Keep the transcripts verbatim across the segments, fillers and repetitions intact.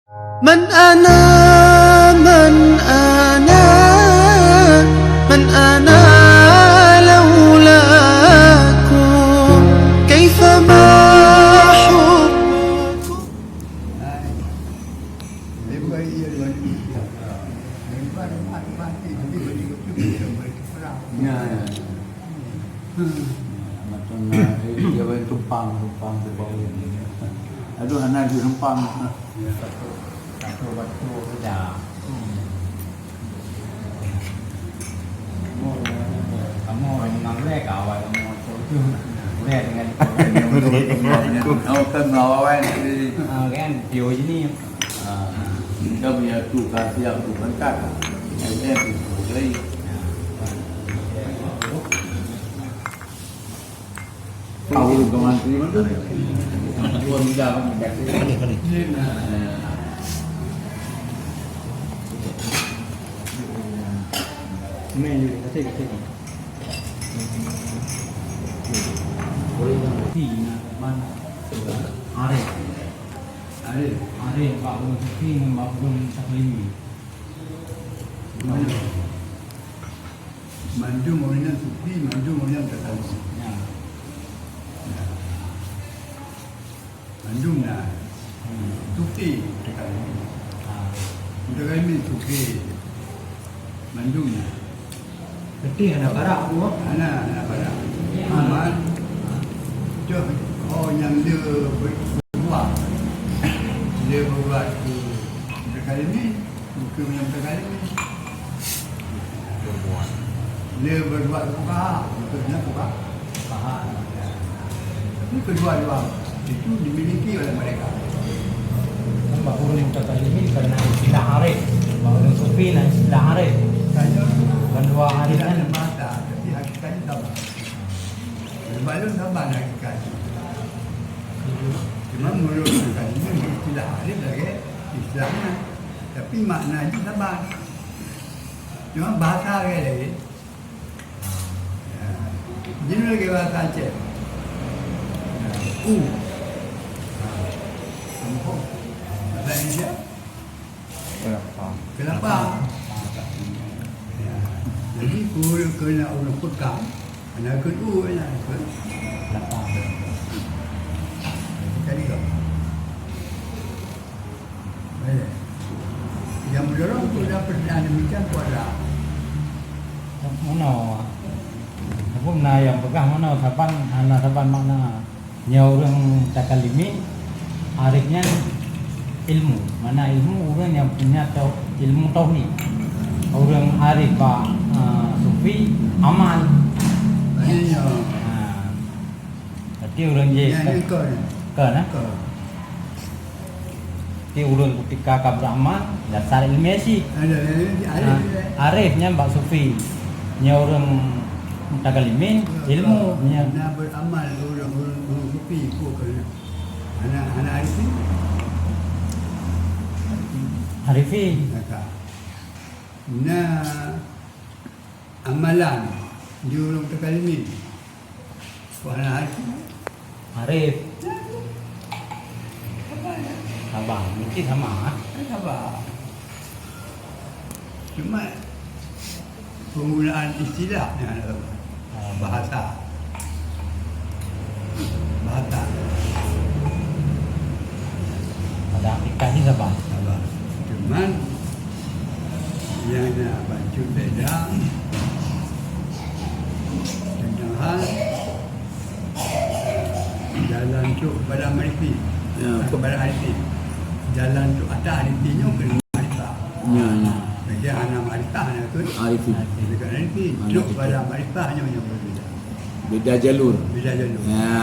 من أنا، من أنا، من أنا لولاكم؟ كيف ما حبكم؟ Ya, ya. Macam, eh, dia main tumpang, tumpang, tumpang. Aduh, anak dia tumpang. Ya, satu, satu waktu kerja. Kamu orang Malay, kawan kamu tu. Boleh dengan, oh, kan, awal-awal ni. Ah, kan, Tio sini. Ah, kita punya tu, kasih aku pangkat. Saya tu, saya. Tahu tu, kawan tu, mana? Tuan dia, kamu kata. Ni, ni, kata, kata. Arif. Arif. Arif, bak ureueng sufi ngon bak ureueng taklimi. Mandum ureueng nyan sufi, mandum ureueng nyan taklimi. Ya. Mandum na. Sufi taklimi. Ah. Taklimi sufi. Mandum na. Beutôi hana barak, Bu? Hana, hana barak. Cuma, cok, oh, nyang le berbuat. Le berbuat tu taklimi, bukan nyang taklimi. Le berbuat buka, bukan nyang buka. Faham. Tapi kedua-dua itu dimiliki oleh mereka. Kan bak ureueng mutakallimin karena istilah arif, bak ureueng sufi na istilah arif. Kan dua arif kan? Tidak ada mata, tapi hakikatnya sama. Sebab itu sama hakikat. Cuma menurut mutakallimin istilah arif lagi istilahnya, tapi maknanya sama. Cuma bahasa lagi lain. Jadi lagi bahasa Aceh. U. Kampung. Bahasa Indonesia? Kelapa. Kelapa. Ya. Jadi, ku kena ureueng pekang, kena ikut u, ya, ikut kelapa. Jadi, kali kau. Baik. Yang mendorong kepada perbedaan demikian tu adalah mana? Aku na nyang peugah mana saban, hana saban makna. Nyoe ureueng takalimi, arif nyan ilmu. Mana ilmu? Ureueng nyang punya tau-, ilmu tauhid. Ureueng arif bak, ah, sufi, amal. Iya. Ha. Berarti ureueng je. Nyan, nyan kon. Kon, eh? Kon. Ti ureueng kutika ka beramal, dasar ilmiah cit. Ada, ada, ada, ada. Ha, arif nyan bak sufi. Nyoe ureueng mutakalimin, ilmu nyan. Nah, beramal ureueng, ureueng, ureueng sufi, ku kena. Anak, anak arifin? Arifin. Kata. Nah, amalan di ureueng mutakalimin. Warna hati. Arif. Sabar, mungkin sama, ah. Kan sabar. Cuma penggunaan istilah yang ada. Ah. Bahasa. Bahasa. Pada hakikatnya sabar. Sabar. Cuman, yang nak bacut beda tentang hal Jalan tu pada Marifi. Ya. Pada Marifi. Jalan tu atas Marifi nyoe kena makrifah. Ya, ya. Jadi hana makrifah hana tu. Arifin. Dekat Marifi. Mana truk tu? Pada makrifah nyoe yang berbeda. Beda jalur. Beda jalur. Ya.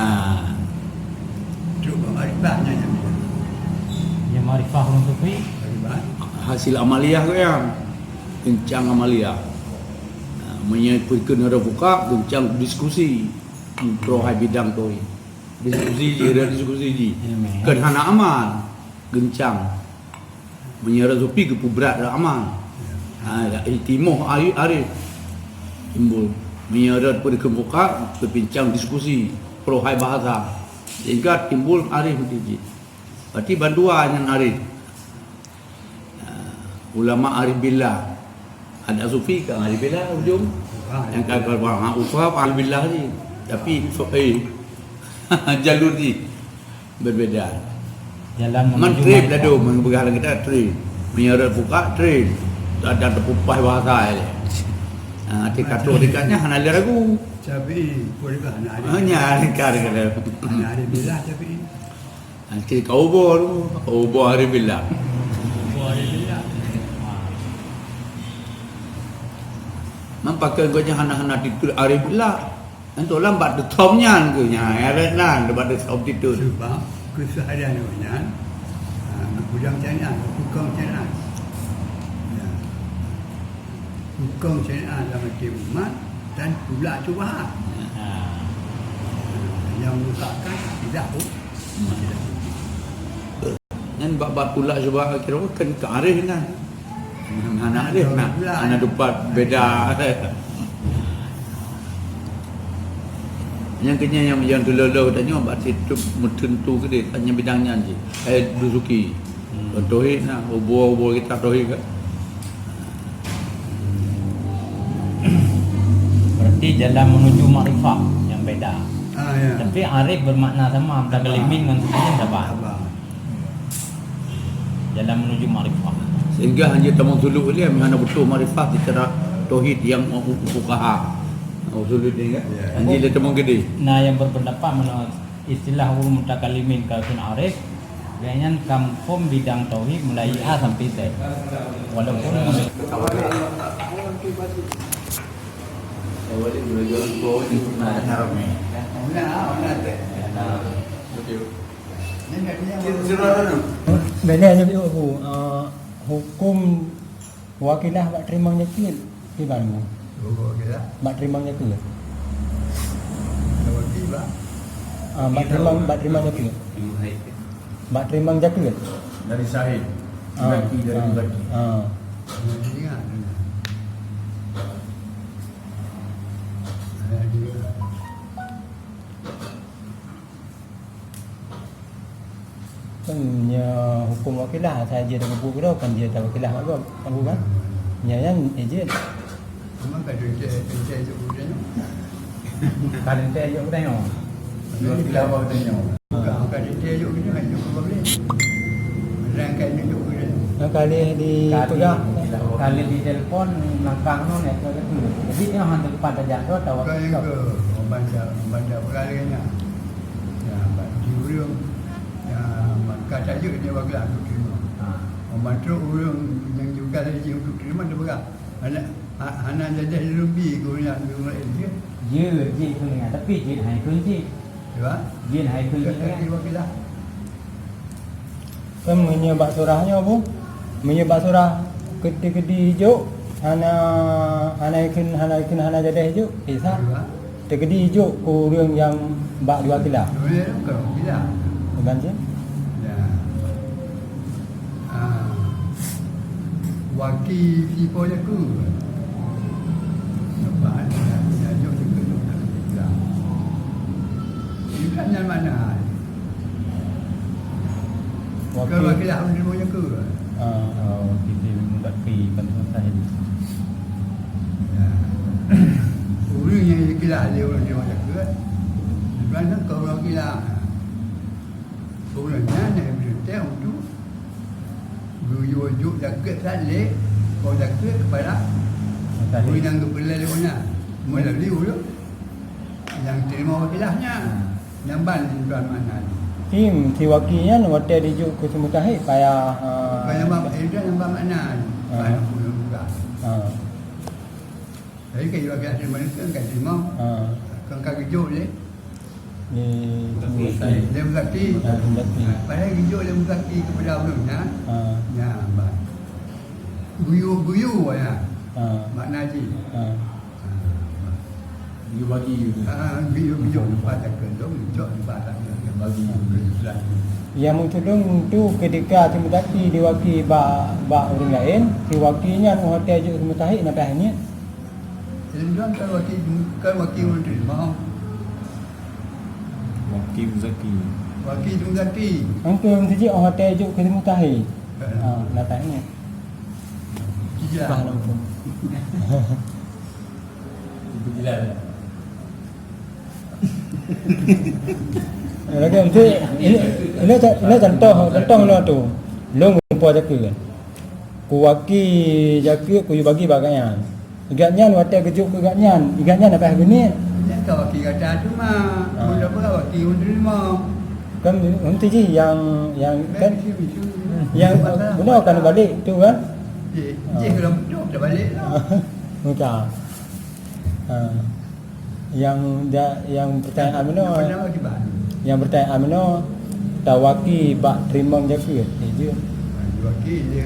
Truk pada makrifah nyoe yang beda. Yang makrifah ureueng sufi. Bagaimana? Hasil amaliah tu yang kencang amaliah. Nah, meunyoe peukeun ada buka, kencang diskusi. Pro hai bidang tauhid. Diskusi jih, ada diskusi jih. Ilmiah. Kan hana amal, geuncang. Meunyoe sufi geupubrat lam amal. Ha, dak itimoh ari, ari. Timbul. Meunyoe ada peudeukeuh buka, teupincang diskusi. Pro hai bahasa. Sehingga timbul arif meuti jih. Berarti bandua nyan arif. Ulama arif billah. Ada sufi ka arif billah ujung. Yang ka, ka, ka, ha, usaha arif billah ni. Tapi so, eh, jalur ni berbeda. Jalan Man menuju trip ma'rifah. Ladu, mengubah kita trip. Menyeret buka trip. Ada terpupas bahasa ya. Ha, tika tu tika nya hana ada ragu. Syafi'i, boleh hana ada. Hanya ada kata. Hana ada billah Syafi'i. Nanti kau ubah tu, ubah hari bila. Ubah hari bila. Nampak ke kau jangan hana-hana titul hari bila. Nanti orang bak tetom nyan ke nya, ya nan bak tetom titul. Sebab keseharian orang nyan, ha, nak peudong syariat, nak peukong syariat. Ya. Peukong syariat dalam hati umat dan pula syubhat. Ha. Yang merupakan tidak hu-, tidak hukum. Nyan bak-bak pula syubhat kira kan ke arif kan. Hana arif nah, hana dapat beda. Yang kenya yang yang tulolo tanyoe bak situ meureutentu gede hanya bidang nyan je. Eh, dusuki. Hmm. Tauhid nah, ubur-ubur kita tauhid kan. Berarti jalan menuju makrifah yang beda. Ah, ya. Tapi arif bermakna sama, mutakalim ngon sufiyun sama. Sama. Jalan menuju makrifah. Sehingga hanya tamong suluk dia hana betul makrifah secara tauhid yang fuqaha. Usuluddin kan? Ya. Hanya dia tamong gede. Nah, yang berpendapat menurut istilah ulama mutakalimin ka kheun arif, gobnyan ka muphom bidang tauhid mulai A sampai Z. Walaupun Beda je, Abu. Ah, hukum Wakilah bak teurimong jakeuet kiban mu? Guru wakilah. Bak teurimong jakeuet. Bak wakil, bak? Ah, bak teurimong, bak teurimong jakeuet. Bak teurimong jakeuet. Dari syahid. Ah, muzaki, dari ah, muzaki. Ah. Muzaki, ah. Kan nyoe hukum wakilah, asai jeuet takubu keudroe, kan jeuet tawakilah bak gob, kan bukan? Nyoe nyan, eh, jeuet. Memang ka teuntèe, teuntèe jok geutanyoe. Ka teuntèe jok geutanyoe. Wakilah bak geutanyoe. Bukan, ka teuntèe jok geutanyoe, jok geutanyoe. Meunan ka jok geutanyoe. Nyoe ka lheueh dipeugah. Ka lheueh ditelepon, langkah nyoe, nyoe ka lheueh. Jadi, nyoe han teupat tajak droe, tawa. Bukan itu, orang bansa, orang bansa peuralèe nyan. Ya, bak di ureueng, ya, maka tajak dia bagi aku terima. Ha. Membantu ureueng yang juga lagi untuk terima dia berat. Hana, ha-, hana jadah di rumbi ke ureueng yang ureueng lain dia. Ya, jin tu dengar. Tapi jin hai kun jin. Ya. Jin hai kun jin. Tapi wakilah. Kan meunyoe bak surah nyoe, Bu? Meunyoe bak surah keudi-keudi ijok, hana, hana ikheun, hana ikheun, hana jadah ijok, eh, sah. Iya. Teukeudi ijok keu ureueng nyang bak dua kilah. Dua kilah, bukan sih? Ya. Ah. Waki sipo jaku. Sebab ya, ya, jok jaku, jok jaku. Bukan yang mana? Wakil. Ke wakil ahli ilmu nyoe ke? Ah, ah, wakil ilmu muzaki, kan susah ini. Ya. Ureueng nyang wakil ahli ilmu nyoe ke? Bukan ke wakil. Ureueng nyan nyang beutôi untuk geuyue jok zakeuet that lé, po zakeuet kepada ureueng nyang geupeuleueh lé ureueng nyan. Meulalu ureueng nyang teurimong wakilah nyan. Nyang ban jih tuan makna jih. Im, si waki nyan watèe dijok keu si mujtahid payah, ha. Bukan nyang ban, eh, nyang ban makna jih. Ha. Ban pun bukan. Ha. Jadi, keu wakil ahli manusia kan teurimong. Ha. Kan ka geujok lé. Lé muzaki. Lé muzaki. Ha, muzaki. Padahai geujok lé muzaki kepada ureueng nyan. Ha. Nyan ban. Geuyue-geuyue nyan. Ha. Makna jih. Ha. Bagi-bagi. Ah, bagi-bagi. Bagi-bagi. Nyang meutulông tu keutika si muzaki diwaki bak, bak ureueng laén, si waki nyan watèe jok si mujtahid na payah niet. Ilmu kan waki, kan waki ureueng teurimong. Waki muzaki. Waki muzaki. Antu muzaki watèe jok keu si mujtahid. Ha, na payah niet. Bah lampung. Lagèe meusti, ini, ini, ini contoh, contoh na tu. Lôn kumpôi jakeuet. Kuwaki jakeuet, kuyue bagi bak gobnyan. Gobnyan watèe geujok keu gobnyan, gobnyan na payah geunie. Nyan ka waki gata teuma, ah, meunan pula waki ureueng teurimong. Kan, henti jih nyang, nyang, kan, nyang bunoe kan balek tu kan? Jih, jih kalau beutôi, dah balek lah. Bukan. Ha. Nyang da-, nyang pertanyaan bunoe. Nyang pertanyaan bunoe, tawaki bak teurimong jakeuet. Eh, jeuet. Tawaki lé,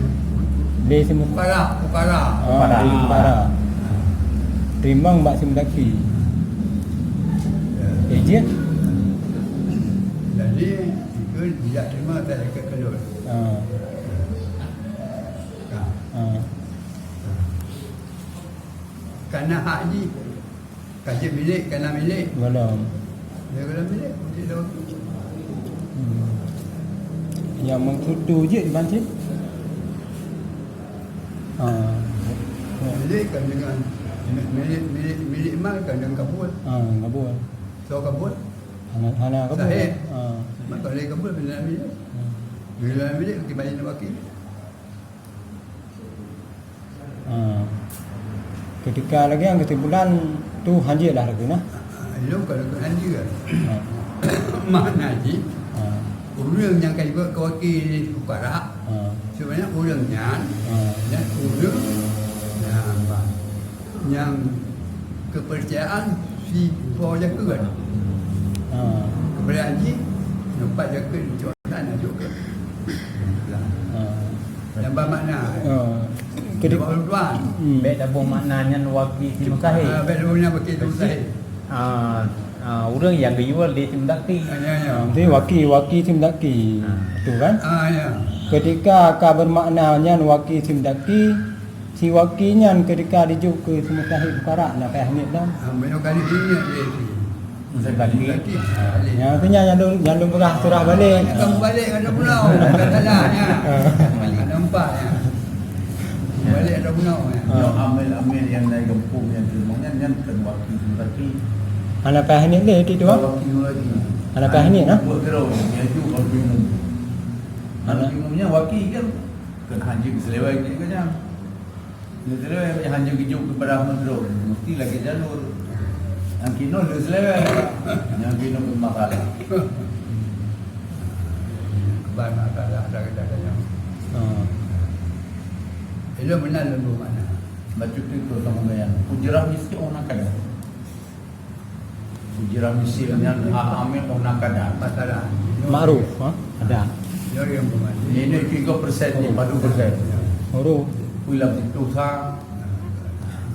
lé simu-, fukara, fukara. Ah, fukara. Lé fukara. Teurimong bak si meudaki. Ya. Eh, jeuet. Jadi, ikut bijak terima tak dekat keluar. Ah. Ah. Ah. Karena hak jih. Ka jeuet milék, ka na milék. Gohlom. Ya, gohlom milék, meusti lôn. Hmm. Nyang meukutu jeuet diban cit. Ah. Milék kan dengan milék, milék, milék mal kan dengan kabul. Ah, kabul. So kabul. Hana, hana kabul. Sahih. Ah. Maka oleh kabul bila milék. Hmm. Bila milék, kita bayar wakil. Ha. Ketika lagèe nyan keusimpulan tu hanjeuet lah lagu nah. Ah, ilôn ka lagu hanjeuet. Ha. Makna jih, ha, ureueng nyang ka jibeuet keu wakil fukara, ha, sebenarnya ureueng nyan, ha, nyan ureueng nyang, nyang kepercayaan si po jakeuet. Ha. Kepercayaan jih, nyoe pat jakeuet, cok na, na jok keu. Ha. Nyang ba makna. Ha. Kedik- Nyang ba ureueng tuan. Hmm. Bèk taboh makna nyan waki si mustahil. Ah, bèk taboh makna waki si mustahil. Ah, ah, ureueng nyang geuyue lé si meudaki. Ah, ya, ya. Ah, jadi waki, waki si meudaki. Ah. Tu kan? Ah, ya. Ketika ka bermakna nyan waki si meudaki, si waki nyan ketika dijok keu si mustahil fukara, na payah niet lom. Ah, meunyoe ka niet lé si. Mustahil. Nyan tu nyan, nyan lôn, nyan lôn peugah surah balek. Kamu balik ada pulau, ada salah nya. Ada empat nya. Balik ada pulau nya. Nyoe amil-amil nyang dari gampông nyang teurimong nyan, nyan kan waki mustahil. Hana payah niet lé, itu, ah? Waki mustahil. Hana payah niet, ah? Buat terus, nyan tu kalau bingung. Hana. Kalau bingungnya waki kan, kan hanjeuet seuleweng je kan. Lheueh hana geujok keu barang meudroe, meusti lagèe jalur. Nyang kinoe lheueh seuleweng, nyang kinoe keu masalah. Keuban masalah dah, dah, dah, dah. Hmm. Ilôn meunan lôn buet makna. Bacut itu sama dengan ujrah miskin orang kaya. Ujrah miskin nyan hak amil orang kada. Masalah. Ma'ruf, ha? Ada. Nyoe nyang peumané. Ini tiga persen ni, padu persen. Uruf. Pulang itu sa.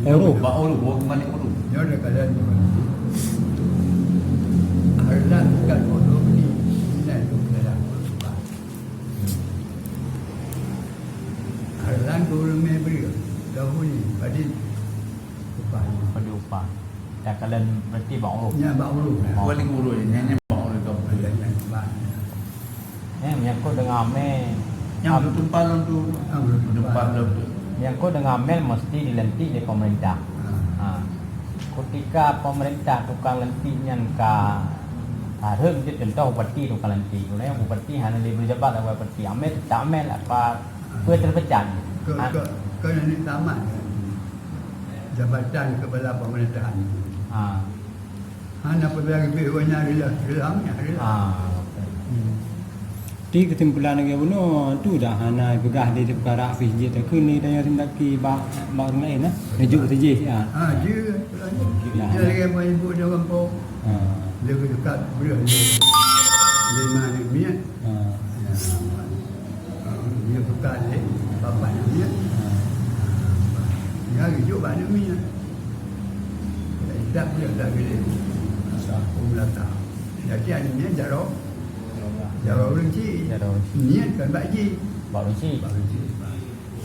Uruf. Ba uruf, bukan mana uruf. Nyoe ada keadaan peumané. Harlan bukan uruf ni. Ini itu keadaan uruf. Harlan uruf ni beri. Dahulu ni, pada upah. Pada upah. Takalon berarti bak uruf. Nya bak uruf. Oh. Wali uruf, nya, nya bak uruf tu. Nya, nya, bak. Eh, menyangkut dengan amel. Yang am- bertumpah lom tu. Ah, bertumpah. Bertumpah lom tu. Menyangkut dengan amel mesti dilantik oleh pemerintah. Ah. Ha. Ketika pemerintah tukang lantik nyan ka, ka rhot, contoh bupati tukang lantik. Sebenarnya bupati hana lé berjabat lagèe bupati. Amel, tak amel apa, peue terpecah. Ke, ha. Ke, ke nanti tamat. Jabatan kepala pemerintahan. Ha. Hana peue lagèe pih ureueng nyan rila, rila, rila. Ha. Hmm. Di keusimpulan lagèe bunoe, tu dah hana peugah di peukara pih jeuet takheun lé tanyoe si meudaki bak, bak ureueng laén, nah. Neujok teuh jih, ya. Ha, jeuet. Ya. Dia lagèe buet ibu dia gampông. Ha. Dia keu dekat breuh dia. Lima aneuk miet. Ha. Ya. Dia bukan lé, bapak dia. Ha. Ya, rujuk bak aneuk miet. Dak dia dak geuléh. Asal pun datang. Jadi aneuk miet jaroe. Jaroe ureueng chik. Jaroe ureueng chik. Niet kan bak jih. Bak ureueng chik. Bak ureueng chik.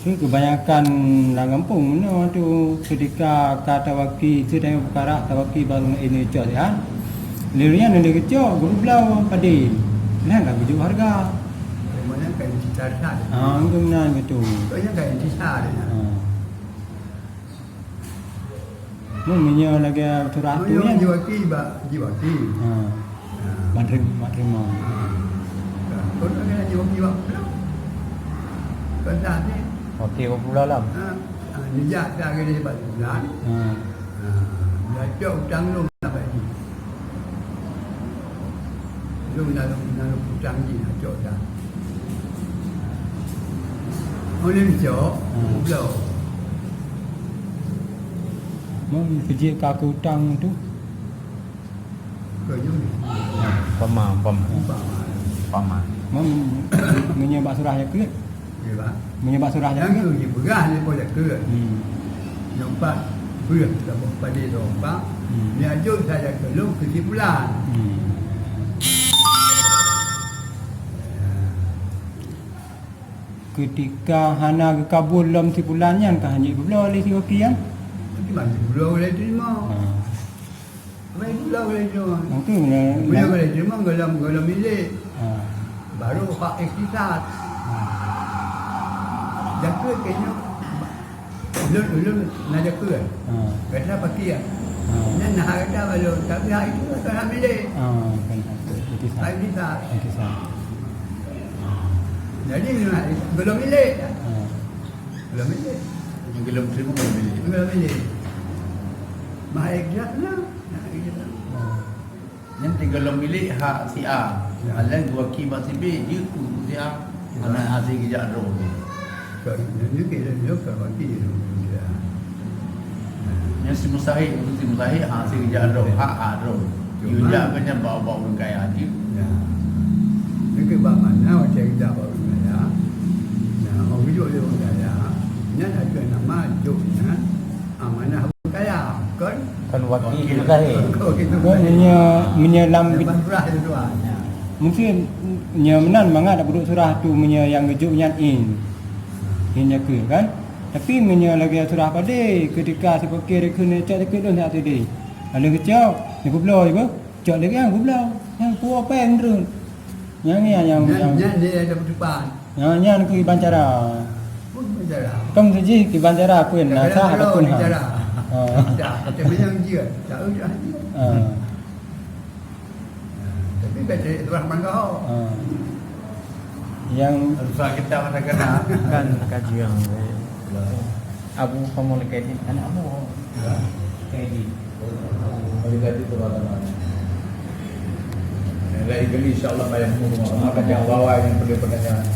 Su kebanyakan lam gampông meunoe tu, ketika ka tawaki, tu tanyoe peukara tawaki baru ini cok siat. Lheueh nyan lheueh geucok, geubloe padé. Nyan ka geujok hareuga. Memangnya kain cita-cita. Ah, mungkin meunan gitu. Pokoknya kain cita dia. Ah. Mun meunyoe lagèe surah tu nyan. Jiwaki bak jiwaki. Ha. Ha. Mat rim-, mat rimong. Ha. Kon lagèe jiwaki bak pulang. Kon dah ni. Waki bak pulang lam. Ha. Ha, nijak dah kena bak pulang. Ha. Ha. Dia cok utang lu nak bagi. Lôn na lôn, na lôn peutang jih, na cok dah. Oh, lôn cok, hmm, bloe. Mun peujeuet ka keu utang tu? Keu nyoe. Umpama, umpama. Umpama. Umpama. Mun meunyoe bak surah ya keu? Iya, Pak. Meunyoe bak surah nyang zakeuet. Nyan keuh jipeugah lé po zakeuet. Hmm. Nyoe pat beuh saboh padé droe empat. Hmm. Nyan jeuet saja keu lôn keusimpulan. Hmm. Keutika hana geukabul lom simpulan nyan ka hana jibloe lé si Waki nyan. Mungkin masih bloe lé terima. Ha. Meunan pula ulèe nyoe. Mungkin ulèe, ulèe nyoe golom, golom milék. Ha. Baru hak iktisad. Ha. Zakeuet keu nyoe, ulôn, ulôn na zakeuet. Ha. Gata pakai. Ha. Nyan na hak gata balon, tapi hak itu bukan hak milék. Ha, bukan hak iktisad. Hak iktisad. Iktisad. Jadi, golom milék. Ha. Golom milék. Golom terima, golom milék. Golom milék. Mahai iktisad na. Nah, gitu. Nyan tinggai lom milék hak si A. Ya. Alah geuwaki bak si B, jeuet keu si A. Ya. Hana hase geujak droe. Ka, nyan jeuet keu, nyan jeuet keu waki, ya. Nyan si mustahik, si mustahik hase geujak droe, hak, hak droe. Cuma, geujak keu nyan bak, bak ureueng kaya jeuet. Ya. Nyan keu bak mana watèe geujak bak ureueng kaya. Nah, mau geujok lé ureueng kaya, nyan ateueh nama jok nyan amanah kaya, kon? Kon waki tu zahir. Kon waki tu zahir. Kon meunyoe, meunyoe lam, lam surah tu tuan. Ya. Mungkin nyoe meunan mangat dak peuduek surah tu meunyoe nyang geujok nyan in. In nyan keuh kan? Tapi meunyoe lagèe surah padé, keutika si fakir kheun cok sikit lôn siat teude. Lalu geucok, nyan geubloe ibu. Cok lagèe nyan geubloe. Nyan puwoe pen rhot. Nyan, nyan, nyan, nyan, nyan dia ada berdepan. Nyan, nyan keu kiban cara. Pun kiban cara. Kan tu jih kiban cara pun, na sah ataupun ha. Cara. Ha. Dah, kita bilang dia. Tak usah dia. Ha. Tapi baca Rahman kau. Ha. Yang susah kita masa kena. Kan kaji yang Abu Kamal Kaidi, anak Abu Kaidi. Kaidi tu. Lain kali, insya Allah, payah mu. Maka jangan bawa yang perlu pertanyaan.